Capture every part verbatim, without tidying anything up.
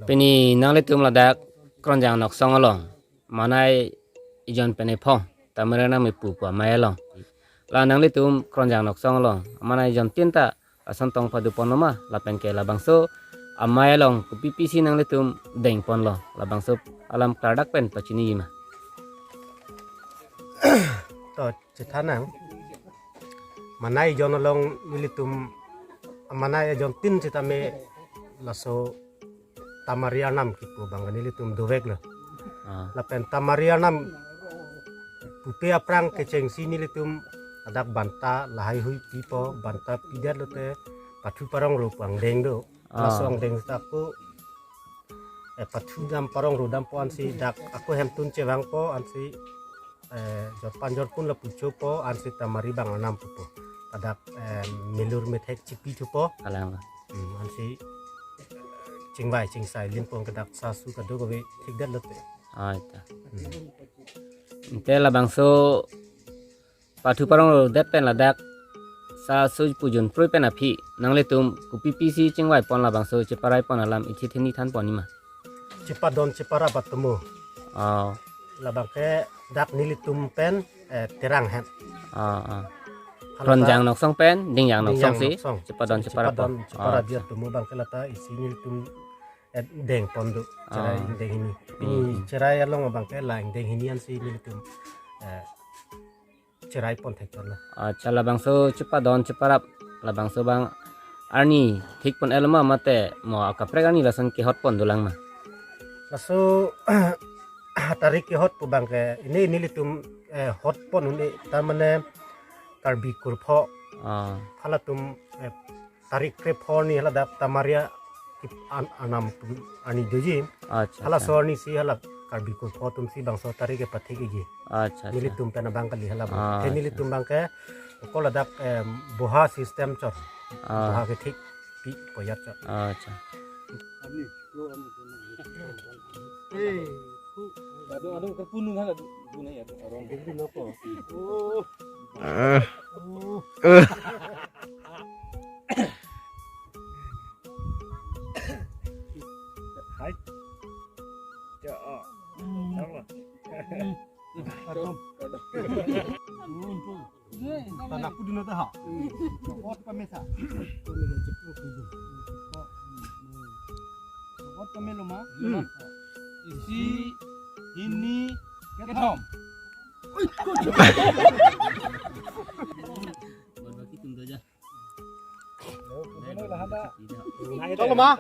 Pini nanglitum ladak Kronjang Noksong along amanai ejon pen ephong Tamari Arnam kipu pu amei along. La nanglitum Kronjang Noksong along amanai ejon tin ta lason tong paduponlo ma, lapen ke labangso amei along kopi pisi nanglitum dengponlo, labangso alam klardak pen pachiniji ma. To chethan nang. Amanai ejon along nelitum amanai ejon tin sitame laso Tamari Arnam kipu abang nelitum doveklo. Ah. Lapen Tamari Arnam pupe aphrang kechengsi nelitum ladak banta lahai hui pipo, banta pidet lote pathu parongro pu angdeng do. Ah. Laso angdeng ta ako, eh, pathu dam parongro dampo ansi dak ako hemtun chevangpo ansi, eh, jorpan jorpun lapu chopo ansi Tamari abang Arnam pupo. Ladak, eh, melur methek chipi thupo. Kalang. Hmm, ansi chingvai chingsai linpon ke dak sasu kadokave thikdet lote. Ah, ita. Hmm. Ante labangso pathu parongro det pen ladak sasu pujun prui pen aphi nanglitum kopi pisi chingvaipon, labangso cheparaipon alam ithi thini thanpon nima. Chepadon cheparap atomo. Oh. Labang ke dak nelitum pen, eh, Terang het. Ah, ah. Hala Kronjang ta Noksong pen Dingjang Noksong Dingjang si Noksong. Chepadon cheparap. Chepadon cheparap. Ah, dia acha. Atomo abang ke lata isi nelitum, eh, dengpon do. Cherai, ah, angdeng hini. Pini, hmm, cherai along abang ke la angdeng hini ansi nelitum, eh, cheraipon thekponlo. Acha, labangso chepadon cheparap labangso abang arni thikpon-etlo ma mate mo akaprek arni lason kehotpon dolang ma? Laso tarik kehot pu abang ke ini nelitum, eh, hotpon un-e ta mane Karbi kurpho. Ah. Halatum, eh, tarik krepho arni haladak Tamari Arnam arni doji. Acha, halaso acha. Arni si hala Karbi kurpho atum si bangso tarik kepathik iji. Acha, acha. Nelitum pen abang kali hala abang. Ah, acha. Te nelitum abang ke ako ladak, em, boha system chot. Ah. Boha kethik pi poyat chot. Acha. Ado, ado, ke punung hala du, du nai ado, arong. Oh. Ah. Oh. Eh. Hai. Ya, ah. Sama. Tanah pudin ada ha. Pot pamesa. Pot pamelo ma. Hmm. Isi, hini, kethom. Choklo ma?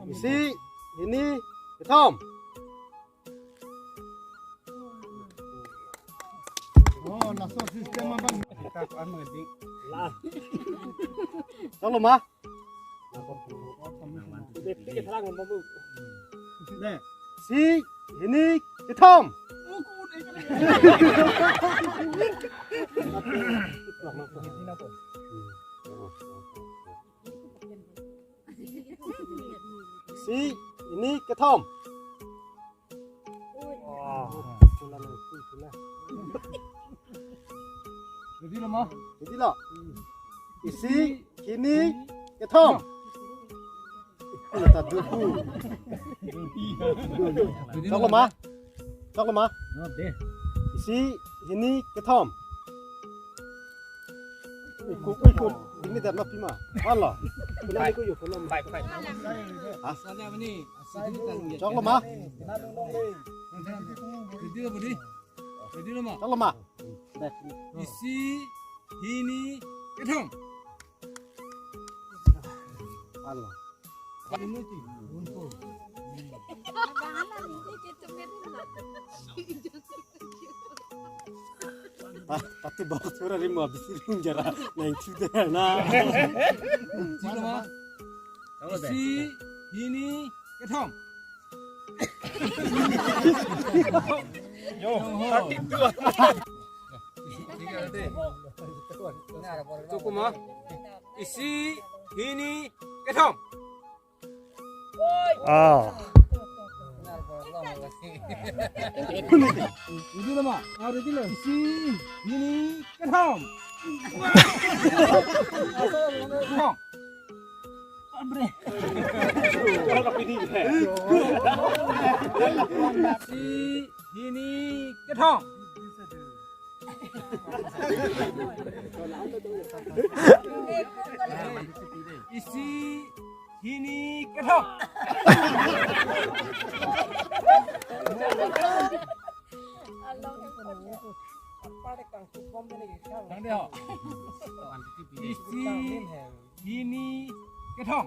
Isi, hini, kethom. Oh, laso system abang. Choklo ma? Isi, hini, kethom. Isi, hini, kethom. Ready lo ma? Ready lo. Isi, hini, kethom. Hala ta duku. Choklo ma? Choklo ma? Oh, deh. Isi, hini, kethom. Ikut, ikut. Ini dan ma pima. Halo. Kenapa ikut yuk? Five, five. Hah? Choklo ma? Ready lo, Budi? Ready lo ma? Choklo ma? Isi, hini, kethom. Halo. Ah, pati bawa suara ri mo abis ri unjara nang chuda na. Choklo ma? Isi, hini, kethom. Yo, thirty-two. Choklo ma? Isi, hini, kethom. Ah. Ready lo ma? Ah, ready lo. Isi, hini, kethom. Kethom. Isi hini kethom. Isi hini kethom. Tangte ho. Isi hini kethom.